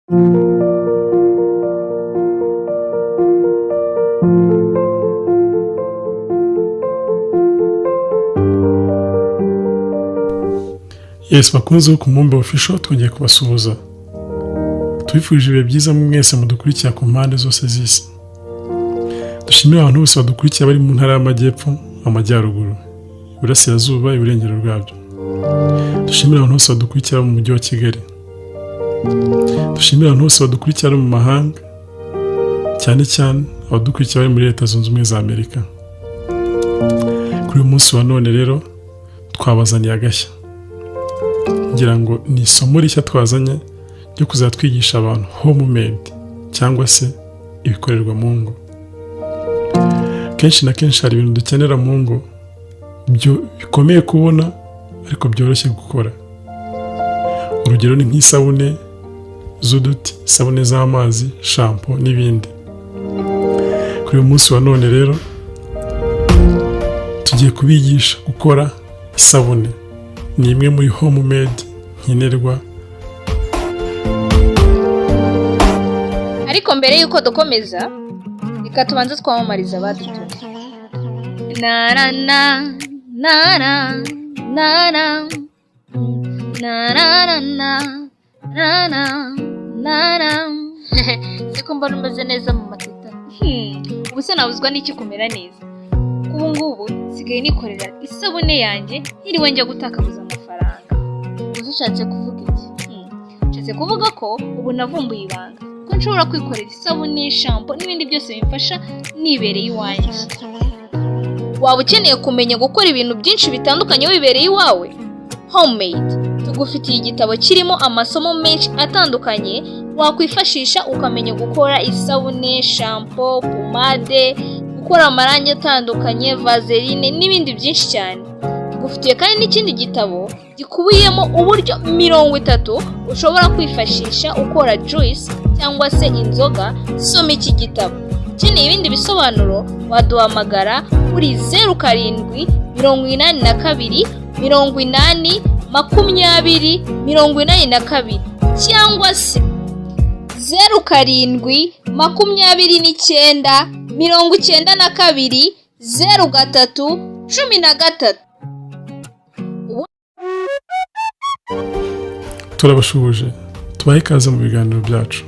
Yes, bakunze bo ku Mubumbe Official, twongeye kubasuhuza. Tubifurije ibihe byiza mwese mudukurikira ku mpande zose z'isi. Dushimire abantu bose badukurikira bari mu ntara y'Amajyepfo, Amajyaruguru, Iburasirazuba, Iburengero bwabyo. Dushimire abantu bose badukurikira mu mujyi wa Kigali. Dushimire abantu bose badukurikira mu mahanga, cyane cyane abadukurikira bari muri Leta Zunze Ubumwe za Amerika. Kuri uyu munsi wa none rero twabazaniye agashya. Ngira ngo ni isomo rishya twazanye ryo kuzatwigisha abantu homemade cyangwa se ibikorerwa mu ngo. Kenshi na kenshi hari ibintu dukenera mu ngo byo bikomeye kubona ariko byoroshye gukora. Urugero ni nk'isabune z'uduti, isabune z'amazi, shampo n'ibindi. Kuri uyu munsi wa none rero tugiye kubigisha gukora isabune. Ni imwe muri homemade nkenerwa. Ariko mbere y'uko dukomeza, reka tubanze twamamariza abadutumye. Na na na na na na na na na na na na na na. Siko mbona umeze neza mu matita? Ubu se nabuzwa n'iki kumera neza? Ubu ngubu nsigaye nikorera isabune yanjye ntiriwe njya gutakabuza amafaranga. Uzi ushatse kuvuga iki? Nshatse kuvuga ko ubu navumbuye ibanga ko nshobora kwikorera isabune, shampo n'ibindi byose bimfasha nibereye iwanjye. Waba ukeneye kumenya gukora ibintu byinshi bitandukanye wibereye iwawe? Homemade tugufitiye igitabo kirimo amasomo menshi atandukanye wakwifashisha ukamenya gukora isabune, shampo, pomade, gukora amarangi atandukanye, vaseline n'ibindi byinshi cyane. Tugufitiye kandi n'ikindi gitabo gikubiyemo uburyo 30 ushobora kwifashisha ukora juice cyangwa se inzoga. Soma iki gitabo. Ukeneye ibindi bisobanuro waduhamagara kuri 0782 80 20 82 cyangwa se 0729 92 03 13. Turabashuhuje, tubahe ikaze mu biganiro byacu.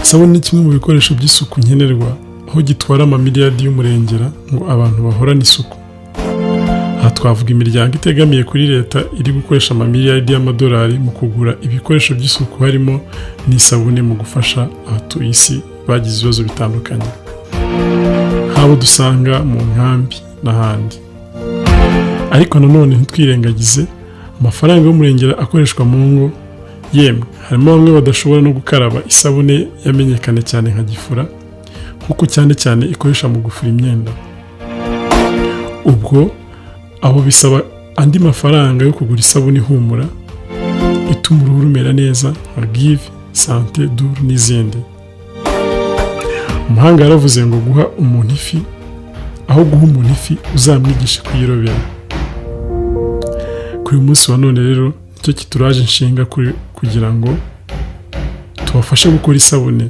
Isabune ni kimwe mu bikoresho by'isuku nkenerwa, aho gitwara amamiliyardi y'umurengera ngo abantu bahorane isuku. Aha twavuga imiryango itegamiye kuri leta iri gukoresha amamiliyardi y'amadolari mu kugura ibikoresho by'isuku, harimo n'isabune, mu gufasha abatuye isi bagize ibibazo bitandukanye, nk'abo dusanga mu nkambi n'ahandi. Ariko nanone ntitwirengagize amafaranga y'umurengera akoreshwa mu ngo. Yemwe harimo bamwe badashobora no gukaraba isabune yamenyekanye cyane nka gifura, kuko cyane cyane ikoresha mu gufura imyenda. Ubwo abo bisaba andi mafaranga yo kugura isabune ihumura ituma uruhu rumera neza nka Give, Sante, Duru n'izindi. Umuhanga yaravuze ngo guha umuntu ifi, aho guha umuntu ifi uzamwigishe kuyirobera. Kuri uyu munsi wa none rero nicyo kituraje inshinga kugira ngo tubafashe gukora isabune,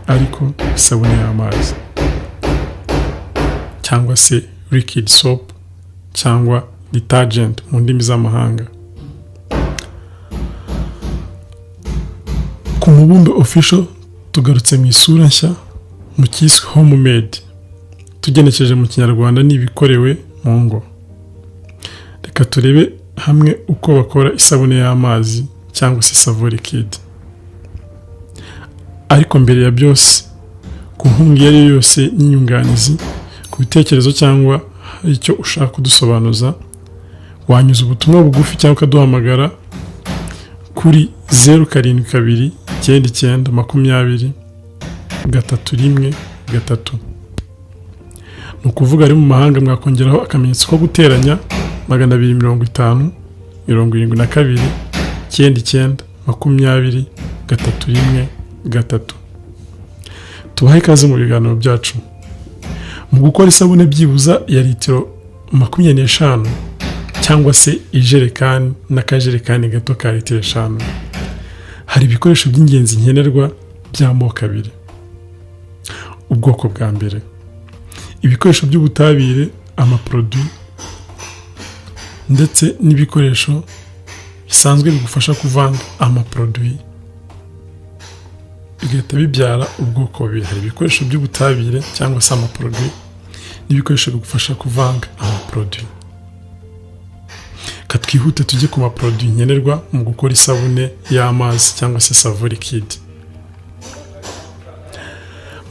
ariko isabune y'amazi cyangwa se liquid soap cyangwa detergent mu ndimi z'amahanga. Ku Mubumbe Official tugarutse mu isura nshya mu cyiswe homemade, tugenekereje mu Kinyarwanda ni ibikorewe mu ngo. Reka turebe hamwe uko bakora isabune y'amazi cyangwa se savon liquide. Ariko mbere ya byose, ku nkunga iyo ari yo yose n'inyunganizi, ku bitekerezo cyangwa hari icyo ushaka kudusobanuza, wanyuza ubutumwa bugufi cyangwa ukaduhamagara kuri 0729 9 20 3 1 3. Ni ukuvuga ari mu mahanga mwakongeraho akamenyetso ko guteranya 250 72 99 20 3 1 3. Tubahe ikaze mu biganiro byacu. Mu gukora isabune byibuza ya litiro 25 cyangwa se ijerekani n'akajerekani gato ka litiro 5, Hari ibikoresho by'ingenzi nkenerwa by'amoko abiri. Ubwoko bwa mbere, ibikoresho by'ubutabire, amaproduit, ndetse n'ibikoresho bisanzwe bigufasha kuvanga amaproduit, bigahita bibyara ubwoko bubiri. Hari ibikoresho by'ubutabire cyangwa se amaproduit n'ibikoresho bigufasha kuvanga amaproduit. Reka twihute tujye ku maproduit nkenerwa mu gukora isabune y'amazi cyangwa se savon liquide.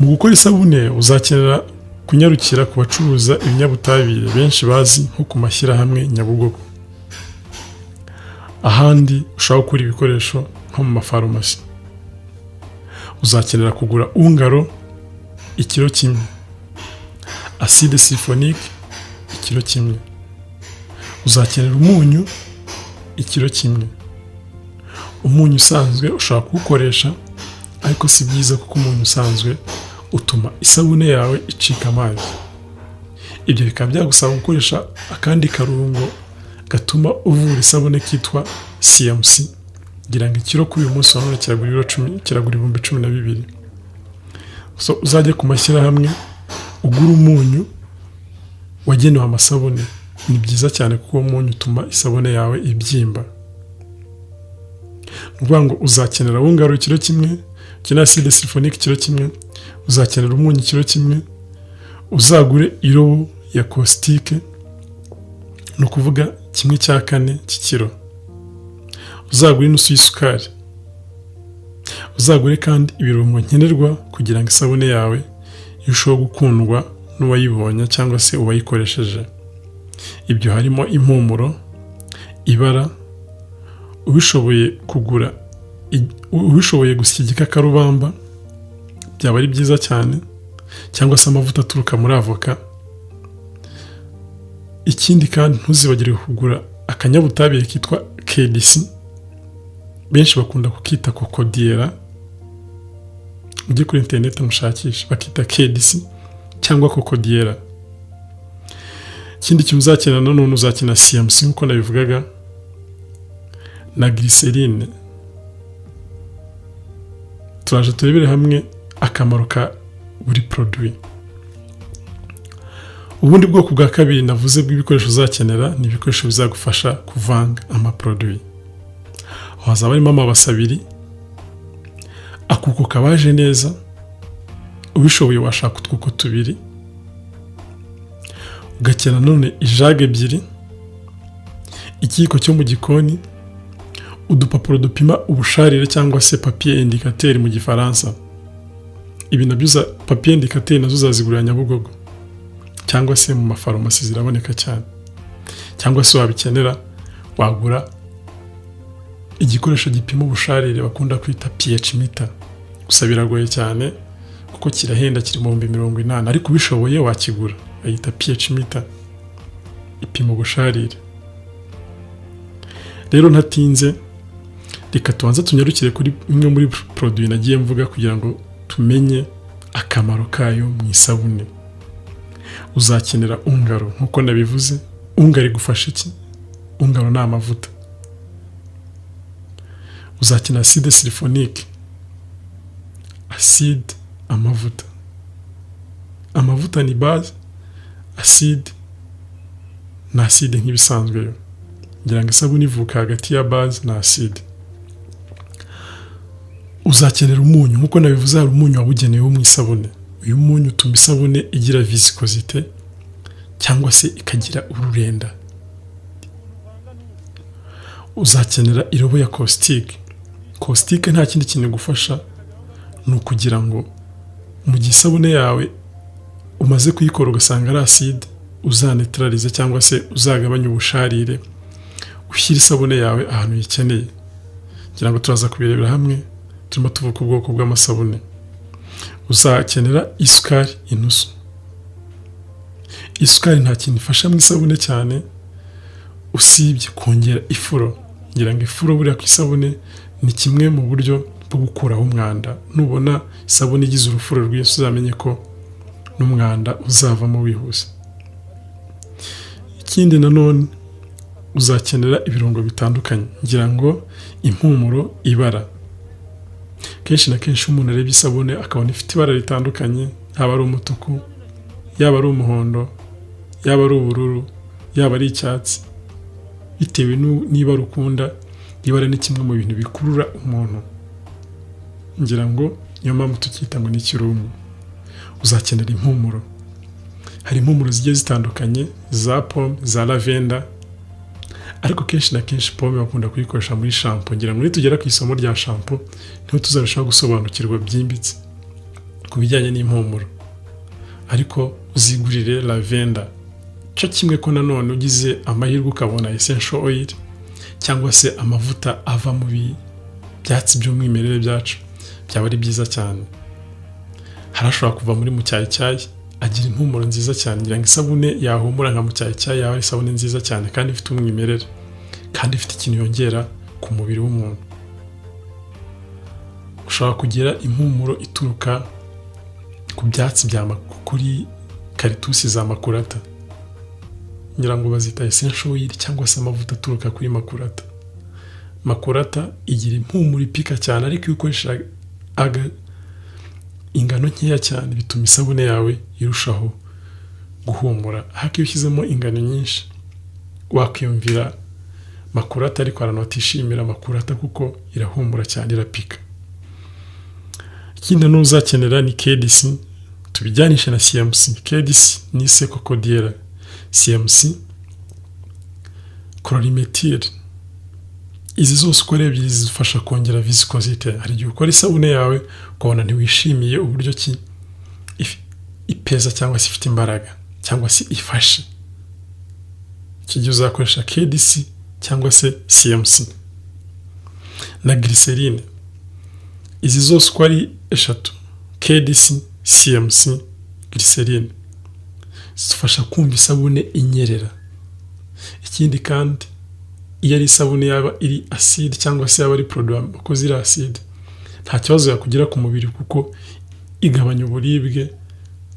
Mu gukora isabune uzakenera kunyarukira ku bacuruza ibinyabutabire benshi bazi nko ku mashyirahamwe Nyabugogo. Ahandi ushobora gukura ibikoresho nko mu mafarumasi. Uzakenera kugura ungaro ikiro kimwe, acide sulfonique ikiro kimwe, uzakenera umunyu ikiro kimwe. Umunyu usanzwe ushobora kuwukoresha, ariko si byiza kuko umunyu usanzwe utuma isabune yawe icika amazi. Ibyo bikaba byagusaba gukoresha akandi karungo gatuma uvura isabune kitwa CMC. Ngira ngo ikiro kuri uyu munsi wa none kiragura ibiro 10, kiragura 12,000. So uzajye ku mashyirahamwe ugura umunyu wagenewe amasabune. Ni byiza cyane kuko uwo munyu utuma isabune yawe ibyimba. Ni ukuvuga ngo uzakenera wungaro ikiro kimwe, ukenera acide sulfonique ikiro kimwe, uzakenera umunyu ikiro kimwe, uzagure irobo ya caustique, ni ukuvuga 1/4 cy'ikiro, uzagure inusu y'isukari, uzagure kandi ibirungo nkenerwa kugira ngo isabune yawe irusheho gukundwa n'uwayibonye cyangwa se uwayikoresheje. Ibyo harimo impumuro, ibara, ubishoboye kugura, ubishoboye gusya igikakarubamba byaba ari byiza cyane, cyangwa se amavuta aturuka muri avoka. Ikindi kandi ntuzibagire kugura akanyabutabire kitwa KDC, benshi bakunda kukita kokodiyera. Ujye kuri interineti mushakishe, bakita KDC cyangwa kokodiyera. Ikindi kintu uzakenera nanone, uzakenera CMC nk'uko nabivugaga, na glycerine. Turaje turebere hamwe akamaro ka buri produit. Ubundi bwoko bwa kabiri navuze bw'ibikoresho uzakenera ni ibikoresho bizagufasha kuvanga amaproduit. Aho hazaba harimo amabasi abiri, akuko kabaje neza, ubishoboye washaka utwuko tubiri, ugakenera none ijage ebyiri, ikiyiko cyo mu gikoni, udupapuro dupima ubusharire cyangwa se papier indicateur mu gifaransa. Ibi nabyo, papier indicateur nazo uzazigurira Nyabugogo cyangwa se mu mafarumasi, ziraboneka cyane. Cyangwa se wabikenera wagura igikoresho gipima ubusharire bakunda kwita pH meter. Gusa biragoye cyane kuko kirahenda, kiri mu 80,000, ariko ubishoboye wakigura. Bayita pH meter, ipima ubusharire. Rero ntatinze, reka tubanze tunyarukire kuri imwe muri produit nagiye mvuga kugira ngo tumenye akamaro kayo mu isabune. Uzakenera ungaro nk'uko nabivuze. Ungaro igufasha iki? Ungaro ni amavuta. Uzakenera acide sulfonique, acide amavuta, amavuta ni base, acide ni acide nk'ibisanzwe. Yo ngira ngo isabune ivuka hagati ya base na acide. Uzakenera umunyu nk'uko nabivuze, hari umunyu wabugenewe wo mu isabune. Uyu munyu utuma isabune igira viscosité cyangwa se ikagira ururenda. Uzakenera irobo ya caustique. Caustique nta kindi kintu igufasha, ni ukugira ngo mu gihe isabune yawe umaze kuyikora ugasanga ari acide, uzanetralize cyangwa se uzagabanye ubusharire, ushyire isabune yawe ahantu uyikeneye. Ngira ngo turaza kubirebera hamwe turimo tuvuga ubwoko bw'amasabune. Uzakenera isukari inusu. Isukari nta kintu ifasha mu isabune cyane usibye kongera ifuro. Ngira ngo ifuro buriya ku isabune ni kimwe mu buryo bwo gukuraho umwanda. Nubona isabune igize urufuro rwinshi, uzamenye ko n'umwanda uzavamo wihuse. Ikindi nanone uzakenera ibirungo bitandukanye, ngira ngo impumuro, ibara. Kenshi na kenshi umuntu arebye isabune akabona ifite ibara ritandukanye, yaba ari umutuku, yaba ari umuhondo, yaba ari ubururu, yaba ari icyatsi, bitewe n'ibara ukunda. Ibara ni kimwe mu bintu bikurura umuntu, ngira ngo niyo mpamvu tukita ngo ni ikirungo. Uzakenera impumuro. Hari impumuro zigiye zitandukanye za pome, za lavender, ariko kenshi na kenshi pome bakunda kuyikoresha muri shampoo. Ngira ngo nitugera ku isomo rya shampoo niho tuzarushaho gusobanukirwa byimbitse ku bijyanye n'impumuro. Ariko uzigurire lavender, cyo kimwe ko nanone ugize amahirwe ukabona essential oil cyangwa se amavuta ava mu byatsi by'umwimerere byacu, byaba ari byiza cyane. Hari ashobora kuva muri mucyayicyayi, agira impumuro nziza cyane. Ngira ngo isabune yahumura nka mucyayicyayi yaba ari isabune nziza cyane kandi ifite umwimerere, kandi ifite ikintu yongera ku mubiri w'umuntu. Ushobora kugira impumuro ituruka ku byatsi bya kuri karitusi za makurata, ngira ngo bazita essential oil cyangwa se amavuta aturuka kuri makurata. Makurata igira impumuro ipika cyane, ariko iyo ukoresha ingano nkeya cyane bituma isabune yawe irushaho guhumura. Ariko iyo ushyizemo ingano nyinshi wakwiyumvira makurata, ariko abantu batishimira makurata kuko irahumura cyane, irapika. Ikindi n'uzakenera ni KDC, tubijyanishe na CMC. KDC ni secocodiera, CMC chloromethyl. Izi zose uko ari ebyiri zifasha kongera viscosité. Hari igihe ukora isabune yawe ukabona ntiwishimiye uburyo ki ipeza cyangwa se ifite imbaraga cyangwa se ifashe. Icyo gihe uzakoresha KDC cyangwa se CMC na glycerine. Izi zose uko ari eshatu, KDC, CMC, glycerine, zidufasha kumva isabune inyerera. Ikindi kandi, iyo ari isabune yaba iri acide cyangwa se yaba ari produit wakoze iri acide, nta kibazo yakugira ku mubiri kuko igabanya uburibwe,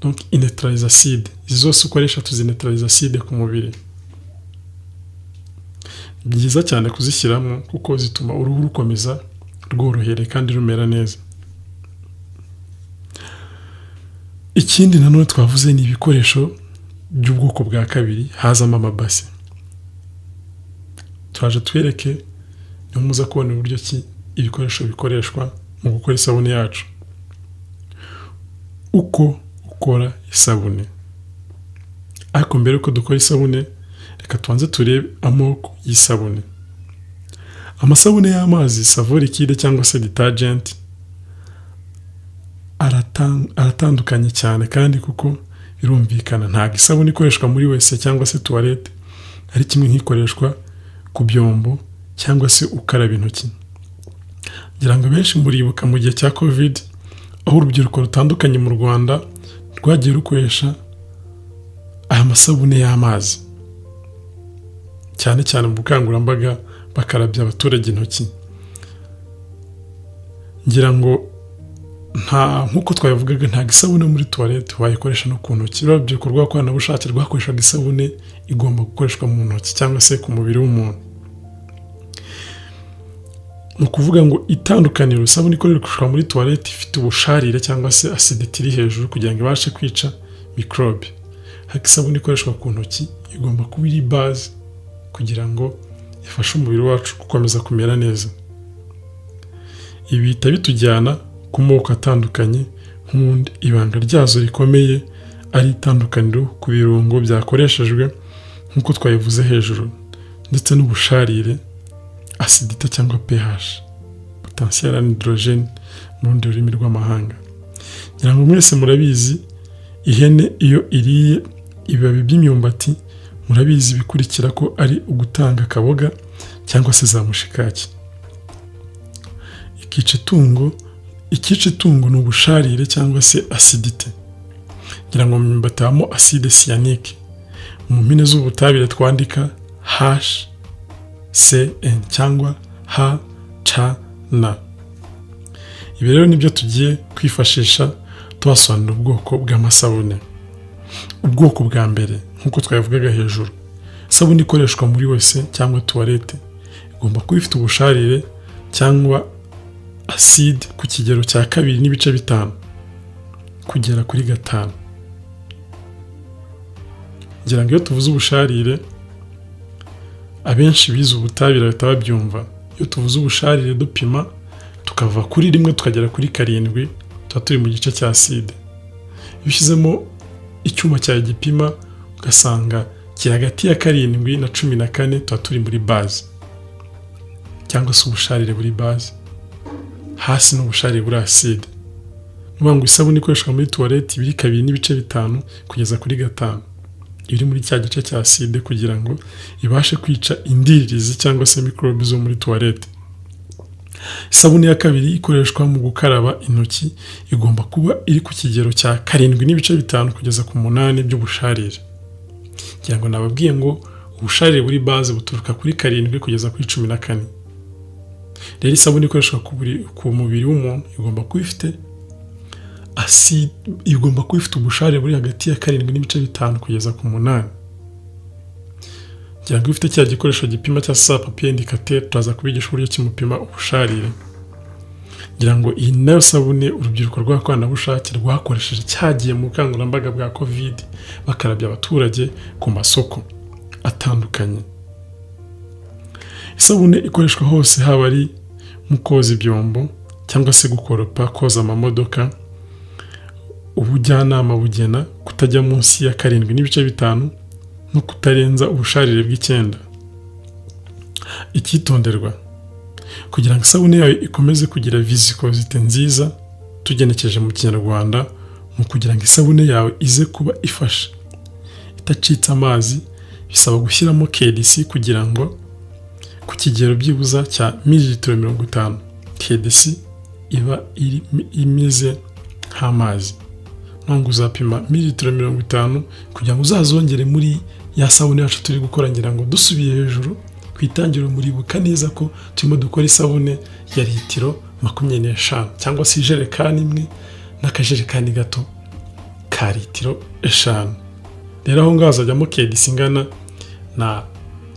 donc ineutralise acide. Izi zose uko ari eshatu zineutralise acide ku mubiri. Ni byiza cyane kuzishyiramo kuko zituma uruhu rukomeza rworohere kandi rumera neza. Ikindi nanone twavuze ni ibikoresho by'ubwoko bwa kabiri, hazamo amabase. Turaje twereke, niho muza kubona uburyo ki ibikoresho bikoreshwa mu gukora isabune yacu. Uko ukora isabune. Ariko mbere yuko dukora isabune, reka tubanze turebe amoko y'isabune. Amasabune y'amazi, savon liquide cyangwa se detergent, aratandukanye cyane kandi kuko birumvikana, ntabwo isabune ikoreshwa muri WC cyangwa se toilette ari kimwe nk'ikoreshwa ku byombo cyangwa se ukaraba intoki. Ngira ngo benshi muribuka mu gihe cya Covid, aho urubyiruko rutandukanye mu Rwanda rwagiye rukoresha aya masabune y'amazi, cyane cyane mu bukangurambaga bakarabya abaturage intoki. Ngira ngo nta nk'uko twabivugaga, ntabwo isabune muri toilette wayikoresha no ku ntoki. Urubyiruko rw'abakoranabushake rwakoreshaga isabune igomba gukoreshwa mu ntoki cyangwa se ku mubiri w'umuntu. Ni ukuvuga ngo itandukaniro, isabune ikoreshwa muri toilette ifite ubusharire cyangwa se acidité iri hejuru kugira ngo ibashe kwica mikorobe, ariko isabune ikoreshwa ku ntoki igomba kuba iri base kugira ngo ifashe umubiri wacu gukomeza kumera neza. Ibi bihita bitujyana ku moko atandukanye, nk'ubundi ibanga ryazo rikomeye ari itandukaniro ku birungo byakoreshejwe nk'uko twabivuze hejuru, ndetse n'ubusharire, acidité cyangwa pH, potentiel hydrogène mu rundi rurimi rw'amahanga. Ngira ngo mwese murabizi, ihene iyo iriye ibibabi by'imyumbati, murabizi ibikurikira ko ari ugutanga akaboga cyangwa se za mushikaki. Ikica itungo ni ubusharire cyangwa se acidité. Ngira ngo mu myumbati habamo acide cyanique. Mu mpine z'ubutabire twandika HCN cyangwa HCN. Ibi rero nibyo tugiye kwifashisha tubasobanurira ubwoko bw'amasabune. Ubwoko bwa mbere, nk'uko twabivugaga hejuru, isabune ikoreshwa muri WC cyangwa toilette igomba kuba ifite ubusharire cyangwa acide ku kigero cya 2.5 kugera kuri 5. Ngira ngo iyo tuvuze ubusharire, abenshi bize ubutabire bahita babyumva. Iyo tuvuze ubusharire dupima tukava kuri 1 tukagera kuri 7, tuba turi mu gice cya acide. Iyo ushyizemo icyuma cyawe gipima ugasanga kiri hagati ya 7 na 14, tuba turi muri base cyangwa se ubusharire buri base, hasi n'ubusharire buri acide. Ni ngo isabune ikoreshwa muri tuwarete ibiri 2.5 kugeza kuri 5, iri muri cya gice cya acide kugira ngo ibashe kwica indiririzi cyangwa se mikorobe zo muri tuwarete. Isabune ya kabiri ikoreshwa mu gukaraba intoki igomba kuba iri ku kigero cya 7.5 kugeza ku 8 by'ubusharire. Ngira ngo nababwiye ngo ubusharire buri base buturuka kuri 7 kugeza kuri 14. Rero isabune ikoreshwa ku mubiri w'umuntu igomba kuba ifite acide, igomba kuba ifite ubusharire buri hagati ya 7.5 kugeza ku 8. Ngira ngo ifite cya gikoresho gipima cya sa papier indicateur, turaza kubigisha uburyo kimupima ubusharire. Ngira ngo iyi nayo sabune urubyiruko rw'abakoranabushake rwakoresheje cyagiye mu bukangurambaga bwa Covid, bakarabya abaturage ku masoko atandukanye. Isabune ikoreshwa hose, haba ari mu koza ibyombo cyangwa se gukoropa, koza amamodoka. Ubujyanama bugena kutajya munsi ya 7.5 no kutarenza ubusharire bw'9. Icyitonderwa: kugira ngo isabune yawe ikomeze kugira visikozite nziza, tugenekeje mu kinyarwanda, mu kugira ngo isabune yawe ize kuba ifashe idacitse amazi, bisaba gushyiramo KDC kugira ngo ku kigero byibuza cya mililitiro 50. KDC iba imeze nk'amazi. Ntabwo uzapima mililitiro 50 kugira ngo uzazongere muri ya sabune yacu turi gukora. Ngira ngo dusubiye hejuru ku itangiriro, muribuka neza ko turimo dukora isabune ya litiro 25 cyangwa se ijerekani imwe n'akajerekani gato ka litiro 5. Rero aho ngaho hazajyamo KDC ingana na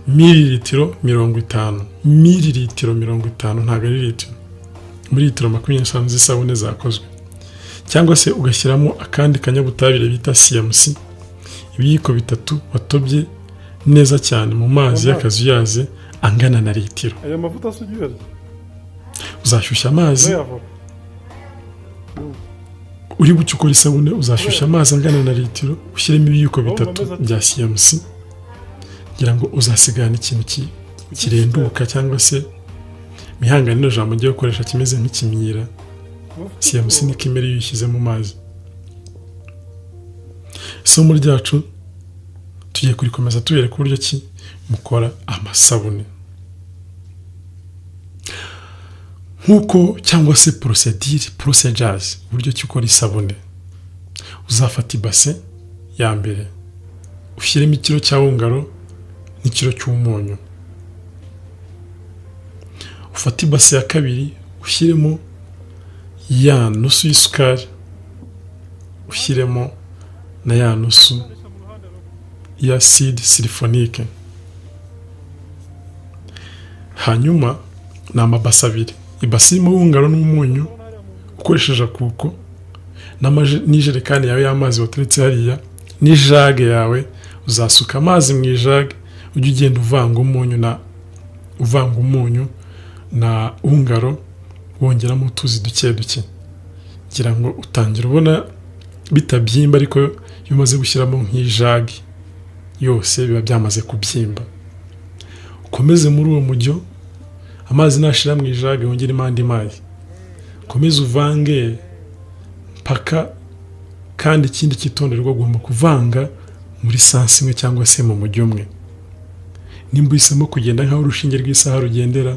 mililitiro 50, mililitiro 50, ntabwo ari litiro, muri litiro 25 z'isabune zakozwe. Cyangwa se ugashyiramo akandi kanyabutabire bita CMC, ibiyiko 3 watobye neza cyane mu mazi y'akazuyaze angana na litiro. Aya mavuta se ujya uyarya? Uzashyushya amazi uri bucye ukora isabune, uzashyushya amazi angana na litiro, ushyiremo ibiyiko 3 bya CMC, ngira ngo uzasigana ikintu kirenduka cyangwa se mihangane jambo ngiye gukoresha kimeze nk'ikimyira. CMC ni kimere iyo uyishyize mu mazi. Isomo ryacu tugiye kurikomeza tubereka uburyo ki mukora amasabune nk'uko cyangwa se procedures, uburyo ki ukora isabune. Uzafata ibase ya mbere ushyiremo ikiro cya wungaro n'ikiro cy'umunyu. Ufate ibase ya kabiri ushyiremo ya nusu y'isukari, ushyiremo na ya nusu ya acide sulfonique. Hanyuma ni amabase abiri, ibase irimo wungaro n'umunyu ukoresheje akuko n'ijerekani yawe y'amazi wateretse hariya n'ijage yawe. Uzasuka amazi mu ijage, ujye ugenda uvanga umunyu na wungaro, wongeramo utuzi duke duke. Ngira ngo utangira ubona bitabyimba, ariko iyo umaze gushyiramo nk'ijage yose biba byamaze kubyimba. Ukomeze muri uwo mujyo, amazi nashira mu ijage wongeremo andi mazi, ukomeze uvange mpaka. Kandi ikindi cyitonderwa, ugomba kuvanga muri sansi imwe cyangwa se mu mujyo umwe. Nimba uhisemo kugenda nk'aho urushinge rw'isaha rugendera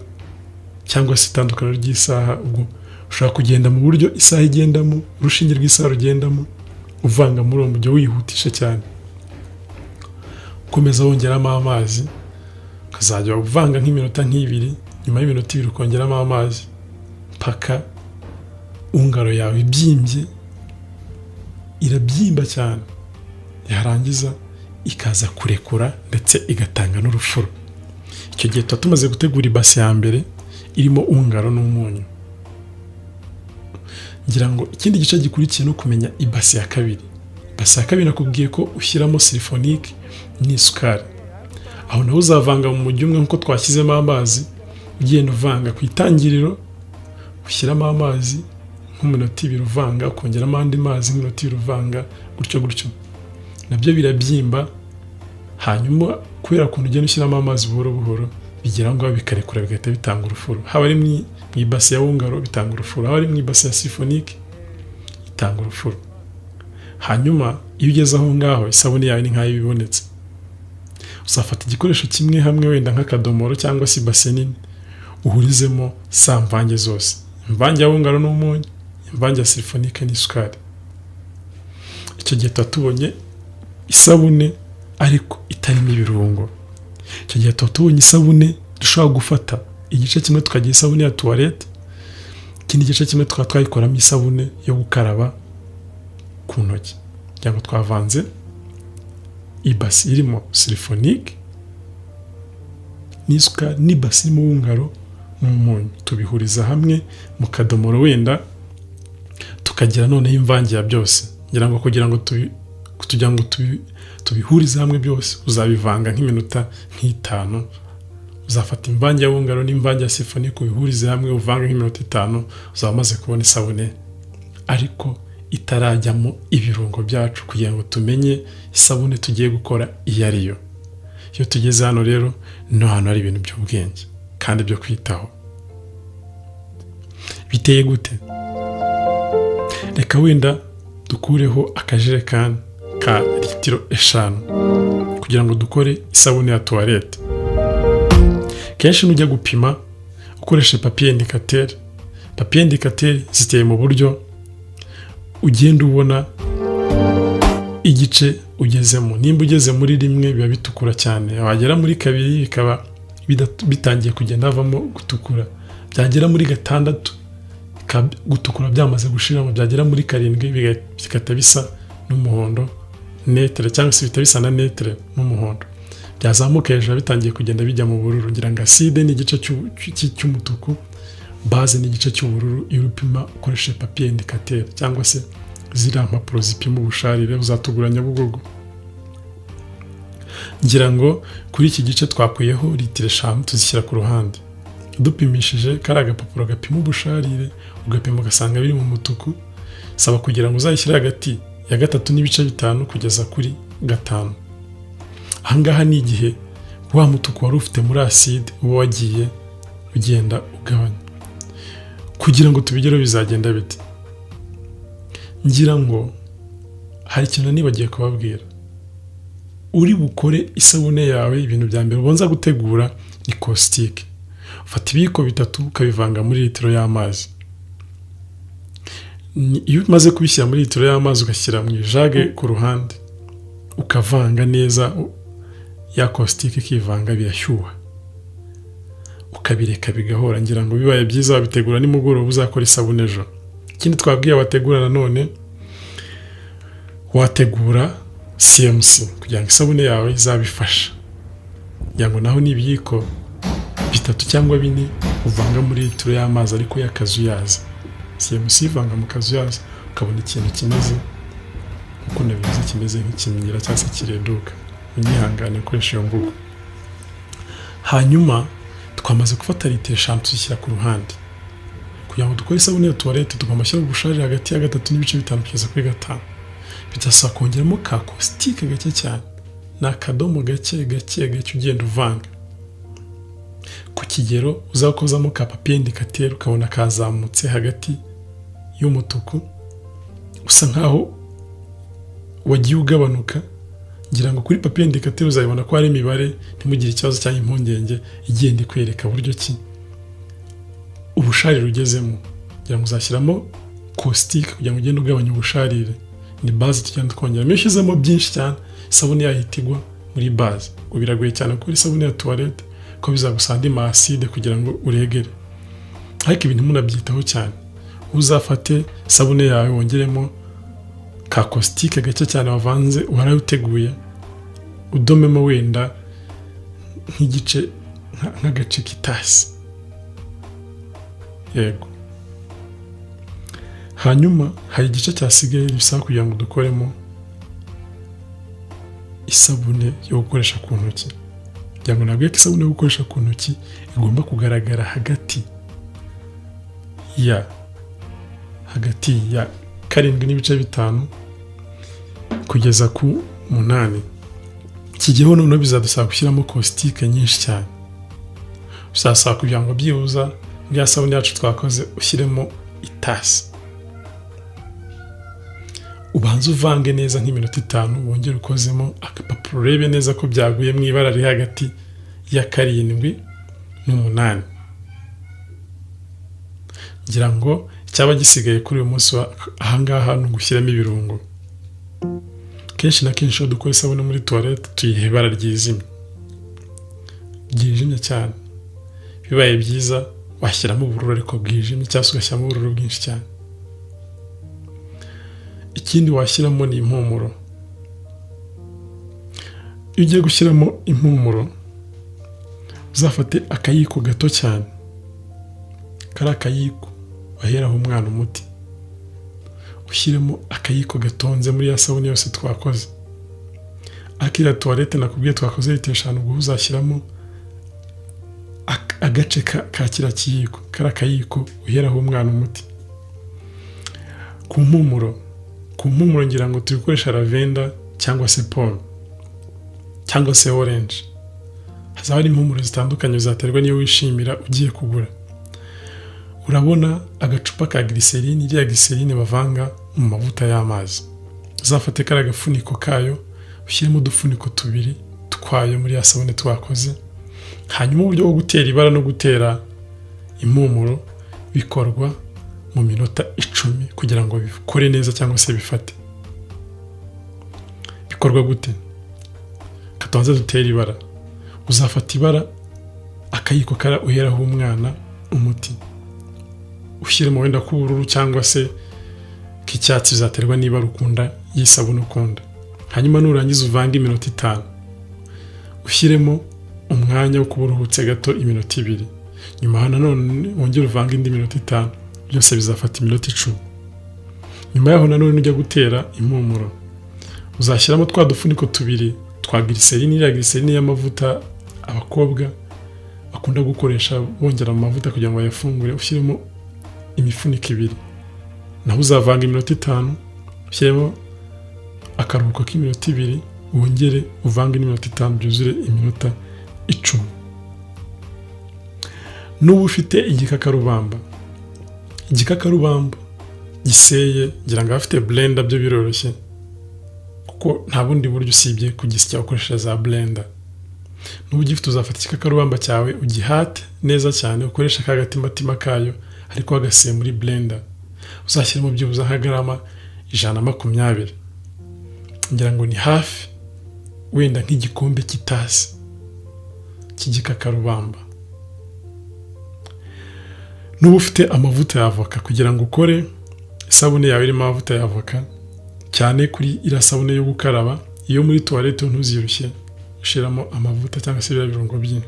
cyangwa se itandukaniro ry'isaha, ubwo ushobora kugenda mu buryo isaha igendamo, urushinge rw'isaha rugendamo, uvanga muri uwo mujyo wihutisha cyane. Ukomeza wongeramo amazi, ukazajya uvanga nk'iminota nk'ibiri, nyuma y'iminota 2 ukongeramo amazi mpaka ungaro yawe ibyimbye, irabyimba cyane, yarangiza ikaza kurekura ndetse igatanga n'urufuro. Icyo gihe tuba tumaze gutegura ibase ya mbere irimo ungaro n'umunyu. Ngira ngo ikindi gice gikurikiye no kumenya ibasi ya kabiri. Ibasi ya kabiri nakubwiye ko ushyiramo sulfonique n'isukari. Aho naho uzavanga mu mujyi umwe nk'uko twashyizemo amazi, ugenda uvanga ku itangiriro ushyiramo amazi nk'umunota ibiri uvanga, ukongeramo andi mazi nk'iminota ibiri uvanga, gutyo gutyo. Nabyo birabyimba, hanyuma kubera ukuntu ugenda ushyiramo amazi buhoro buhoro, bigera aho ngaho bikarekura bigahita bitanga urufuro. Haba ari mu ibasi ya wungaro bitanga urufuro, haba ari mu ibasi ya sulfonique itanga urufuro. Hanyuma iyo ugeze aho ngaho isabune yawe ni nk'aho iba ibonetse. Uzafata igikoresho kimwe hamwe wenda nk'akadomoro cyangwa se ibase nini, uhurizemo za mvange zose, imvange ya wungaro n'umunyu, imvange ya sulfonique n'isukari. Icyo gihe tuba tubonye isabune ariko itarimo ibirungo. Icyo gihe tuba tubonye isabune dushobora gufata igice kimwe tukagira isabune ya tuwarete, ikindi gice kimwe tukaba twayikoramo isabune yo gukaraba ku ntoki. Kugira ngo twavanze ibasi irimo sulfonique n'isukari n'ibasi irimo wungaro n'umunyu, tubihuriza hamwe mu kadomoro wenda tukagira noneho imvange ya byose. Ngira ngo kugira ngo tubihurize hamwe byose, uzabivanga nk'iminota nk'itanu. Uzafata imvange ya wungaro n'imvange ya sulfonique ubihurize hamwe, uvange nk'iminota 5, uzaba umaze kubona isabune ariko itarajyamo ibirungo byacu, kugira ngo tumenye isabune tugiye gukora iyo ari yo. Iyo tugeze hano rero ni ahantu hari ibintu by'ubwenge kandi byo kwitaho. Biteye gute? Reka wenda dukureho akajerekani ka litiro 5 kugira ngo dukore isabune ya tuwarete. Kenshi nujya gupima ukoresha papier indicateur. Papier indicateur ziteye mu buryo ugenda ubona igice ugezemo. Nimba ugeze muri 1 biba bitukura cyane, wagera muri 2 bikaba bitangiye kugenda havamo gutukura, byagera muri 6 gutukura byamaze gushiramo, byagera muri 7 bigahita bisa n'umuhondo netre, cyangwa se bihita bisa na netre n'umuhondo, byazamuka hejuru bitangiye kugenda bijya mu bururu. Ngira ngo acide ni igice cy'umutuku, base ni igice cy'ubururu. Iyo upima ukoresheje papier indicateur cyangwa se ziriya mpapuro zipima ubusharire uzatugura Nyabugogo. Ngira ngo kuri iki gice twakuyeho litiro 5 tuzishyira ku ruhande. Dupimishije kari agapapuro gapima ubusharire, ugapima ugasanga biri mu mutuku, saba kugira ngo uzayishyire hagati ya 3.5 kugeza kuri 5. Ahangaha ni igihe wa mutuku wari ufite muri acide uba wagiye ugenda ugabanya. Kugira ngo tubigereho bizagenda bite? Ngira ngo hari ikintu nibagiye kubabwira. Uri bukore isabune yawe, ibintu bya mbere ubanza gutegura ni caustique. Ufata ibiyiko 3 ukabivanga muri litiro y'amazi. Iyo umaze kubishyira muri litiro y'amazi ugashyira mu ijage ku ruhande, ukavanga neza, ya caustique ikivanga, birashyuha, ukabireka bigahora. Ngira ngo bibaye byiza wabitegura nimugoroba uzakora isabune ejo. Ikindi twabwiye wategura nanone, wategura CMC kugira ngo isabune yawe izabifasha. Ngira ngo naho ni ibiyiko 3 cyangwa 4 uvanga muri litiro y'amazi ariko y'akazuyaza. CMC ivanga mu kazuyaza ukabona ikintu kimeze nkuko nabivuze, kimeze nk'ikimyira cyangwa se kireduka. Unyihangane ukoresha iyo mvugo. Hanyuma twamaze gufata litiro 5 tuzishyira ku ruhande. Kugira ngo dukore isabune ya tuwarete tugomba gushyira ubusharire hagati ya 3.5 kugeza kuri 5. Bidasaba kongeramo ka caustique gake cyane, ni akadomo gake gake gake ugenda uvanga ku kigero uzakozamo ka papier indicateur, ukabona kazamutse hagati y'umutuku usa nkaho wagiye ugabanuka. Ngira ngo kuri papier indicateur uzabibona ko hari imibare, ntimugire ikibazo cyangwa impungenge, igenda ikwereka buryo ki ubusharire ugezemo. Ngira ngo uzashyiramo caustique kugira ngo ugende ugabanya ubusharire. Ni base tugenda twongeramo. Iyo ushyizemo byinshi cyane isabune yahita igwa muri base. Ngo biragoye cyane gukora isabune ya tuwarete ko bizagusaba andi ma acide kugira ngo uregere. Ariko ibintu munabyitaho cyane. Uzafate isabune yawe wongeremo ka caustique gake cyane wavanze warayiteguye, udomemo wenda nk'igice nk'agace k'itasi. Yego. Hanyuma hari igice cyasigaye bisaba kugira ngo dukoremo isabune yo gukoresha ku ntoki. Kugira ngo nabwiye ko isabune yo gukoresha ku ntoki igomba kugaragara hagati ya 7.5 kugeza ku 8. Kigeho noneho bizadusaba gushyiramo caustique nyinshi cyane. Bizasaba kugira ngo byibuza ya sabune yacu twakoze ushyiremo itasi, ubanze uvange neza nk'iminota 5, wongere ukozemo agapapuro urebe neza ko byaguye mu ibara riri hagati ya 7 n'8. Ngira ngo icyaba gisigaye kuri uyu munsi ahangaha ni ugushyiramo ibirungo. Kenshi na kenshi iyo dukora isabune muri toilette tuyiha ibara ryijimye ryijimye cyane. Bibaye byiza washyiramo ubururu ariko bwijimye, cyangwa se ugashyiramo ubururu bwinshi cyane. Ikindi washyiramo ni impumuro. Iyo ugiye gushyiramo impumuro uzafate akayiko gato cyane, kari akayiko baheraho umwana umuti, ushyiremo akayiko gatonze muri ya sabune yose twakoze. Akira toilette nakubwiye twakoze litiro 5, ubwo uzashyiramo agace ka kiriya kiyiko, kari akayiko uheraho umwana umuti. Ku mpumuro ngira ngo turi gukoresha lavender cyangwa se pome cyangwa se orange. Hazaba hari impumuro zitandukanye bizaterwa n'iyo wishimira ugiye kugura. Urabona agacupa ka glycerine, iriya glycerine bavanga mu mavuta y'amazi, uzafate kari agafuniko kayo ushyiremo udufuniko 2 twayo muri ya sabune twakoze. Hanyuma uburyo bwo gutera ibara no gutera impumuro bikorwa mu minota 10 kugira ngo bikore neza cyangwa se bifate. Bikorwa gute? Katubanze dutere ibara. Uzafata ibara akayiko kara uheraho umwana umuti, ushyiremo wenda k'ubururu cyangwa se k'icyatsi, bizaterwa niba ukunda y'isabune ukunda. Hanyuma nurangiza uvange iminota 5, ushyiremo umwanya wo kuba uruhutse gato iminota 2, nyuma nanone wongere uvange indi minota 5, byose bizafata iminota 10. Nyuma yaho nanone ujya gutera impumuro uzashyiramo twa dufuniko 2 twa glycerine, iriya glycerine y'amavuta abakobwa bakunda gukoresha bongera mu mavuta kugira ngo bayafungure, ushyiremo imifuniko 2, naho uzavanga iminota 5, ushyiremo akaruhuko k'iminota 2, wongere uvange n'iminota 5, byuzure iminota 10. N'ubu ufite igikakarubamba, igikakarubamba giseye, ngira ngo abafite blender byo biroroshye kuko nta bundi buryo usibye kugisya ukoresheje za blender. N'ubu ugifite uzafata igikakarubamba cyawe ugihate neza cyane, ukoresha ka gatimatima kayo ariko wagaseye muri blender, uzashyiramo byibuze nka garama 120, ngira ngo ni hafi wenda nk'igikombe cy'itasi cy'igikakarubamba. N'ubu ufite amavuta ya avoka, kugira ngo ukore isabune yawe irimo amavuta ya avoka, cyane kuri iriya sabune yo gukaraba, iyo muri toilette ntuzirushye ushyiramo amavuta cyangwa se biriya birungo byinshi.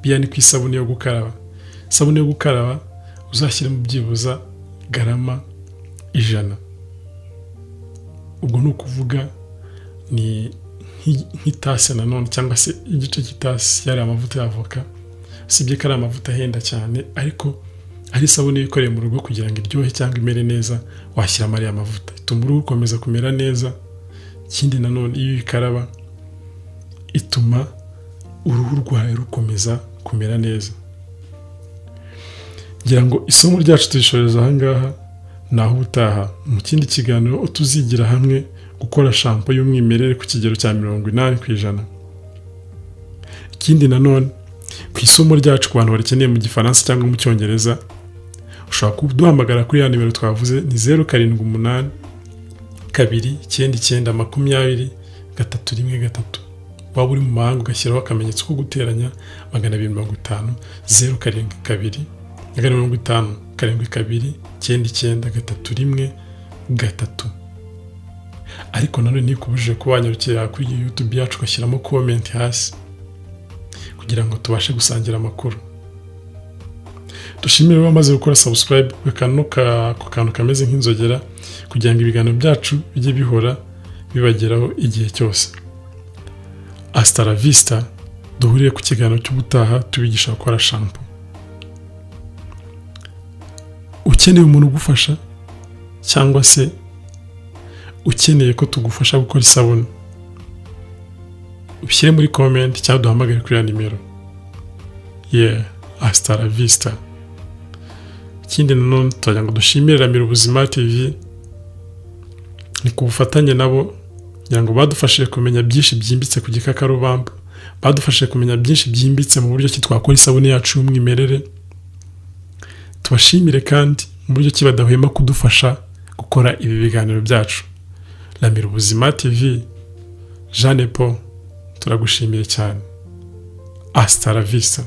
Biya ni ku isabune yo gukaraba. Isabune yo gukaraba uzashyiramo byibuza garama 100. Ubwo ni ukuvuga ni nk'itasi nanone cyangwa se igice cy'itasi yari amavuta ya avoka. Usibye ko ari amavuta ahenda cyane, ariko ari isabune yikoreye mu rugo kugira ngo iryohe cyangwa imere neza, washyiramo ariya mavuta, ituma uruhu rukomeza kumera neza. Ikindi nanone iyo uyikaraba ituma uruhu rwawe rukomeza kumera neza. Ngira ngo isomo ryacu turishoreza ahangaha, naho ubutaha mu kindi kiganiro tuzigira hamwe gukora shampo y'umwimerere ku kigero cya 80%. Ikindi nanone ku isomo ryacu ku bantu barikeneye mu Gifaransa cyangwa mu Cyongereza, ushobora kuduhamagara kuri ya nimero twavuze, ni 078 2 99 20 3 1 3. Waba uri mu mahanga ugashyiraho akamenyetso ko guteranya 250 0 7 2 250 7 2 99 3 1 3. Ariko nanone ntikubujije kuba wanyarukira kuri YouTube yacu ugashyiramo comment hasi kugira ngo tubashe gusangira amakuru. Dushimire bamaze gukora subscribe ku kantu kameze nk'inzogera, kugira ngo ibiganiro byacu bijye bihora bibageraho igihe cyose. Hasta la vista, duhuriye ku kiganiro cy'ubutaha tubigisha gukora shampoo. Ukeneye umuntu ugufasha cyangwa se ukeneye ko tugufasha gukora isabune, ubishyire muri comment cyangwa duhamagare kuri ya nimero. Yeah, hasta la vista. Ikindi nanone, turagira ngo dushimire Ramira Ubuzima TV, ni ku bufatanye nabo kugira ngo badufashije kumenya byinshi byimbitse ku gikakarubamba, badufashije kumenya byinshi byimbitse mu buryo ki twakora isabune yacu y'umwimerere. Tubashimire kandi mu buryo ki badahwema kudufasha gukora ibi biganiro byacu. Ramira Ubuzima TV, Jeanne Paul, turagushimiye cyane. Hasta la vista.